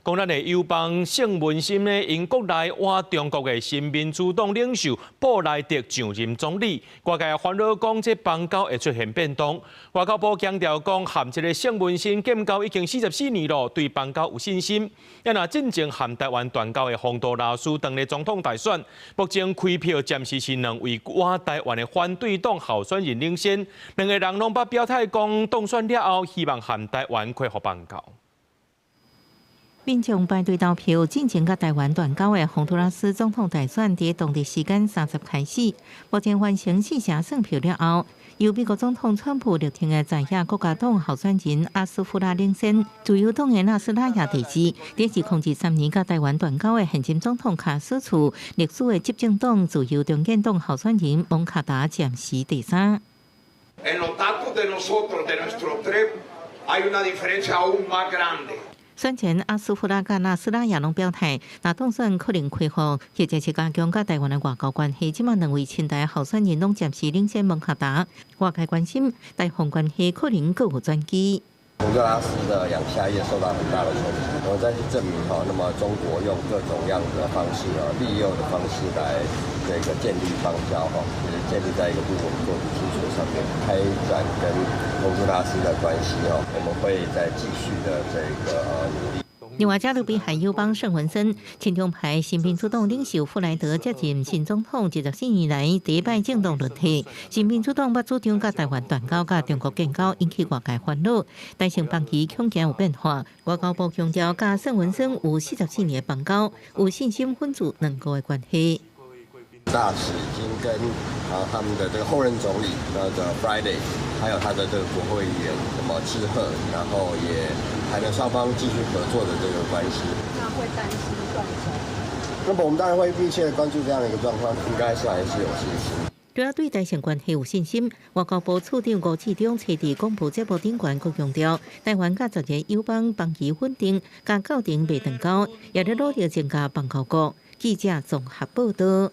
講咱的友邦聖文森呢，𪜶國內倚中國的新民主黨領袖布萊德上任總理，外界煩惱講這邦交會出現變動。外交部強調講，和這个聖文森建交已經44年咯，對邦交有信心。啊若進前和台灣斷交的洪都拉斯當咧總統大選，目前開票暫時是兩位倚台灣的反對黨候選人領先，兩个人攏捌表態講，當選了後希望和台灣恢復邦交。民眾排隊投票，進前佮台灣斷交的洪都拉斯總統大選，佇當地時間30開始，目前完成四成算票了後，由美國總統川普力挺的在野國家黨候選人阿斯夫拉領先，自由黨的納斯拉亞第二，佇2023年佮台灣斷交的現任總統卡斯楚，歷史的執政黨自由中建黨候選人蒙卡達暫時第三。 En los datos de nosotros, de nuestros tres, hay una diferencia aún más grande. 選前阿斯夫拉佮納斯拉亞攏表態，若當選可能恢復或者是加強佮台灣的外交關係。這馬兩位親台候選人攏暫時領先蒙卡達，外界關心台洪關係可能閣有轉機。洪都拉斯的養蝦業受到很大的衝擊，我再去證明哈，那麼中國用各種樣的方式啊，利誘的方式來這個建立邦交哈，其實建立在一個不穩固的基礎上面，開展跟洪都拉斯的關係哦，我們會再繼續的這個努力。另外，加勒比海友邦聖文森親中派新民主黨領袖弗萊德接任新總統，24年來第一擺政黨輪替。新民主黨捌主張佮台灣斷交、佮中國建交，引起外界煩惱。台聖邦誼恐驚有變化。外交部強調，佮聖文森有44年的邦交，有信心穩住兩國的關係。大使已經跟啊他們的這個候任總理那個 Friday，還有他的這個國會議員那麼致賀，然後也談了雙方繼續合作的這個關係。那會擔心斷交？那麼我們當然會密切的關注這樣的一個狀況，應該是還是有信心。除了對台聖關係有信心，外交部次長吳志中揣佇廣播節目頂懸閣強調，台灣佮十个友邦邦誼穩定，佮鬥陣袂斷交，也咧努力增加邦交國。記者綜合報道。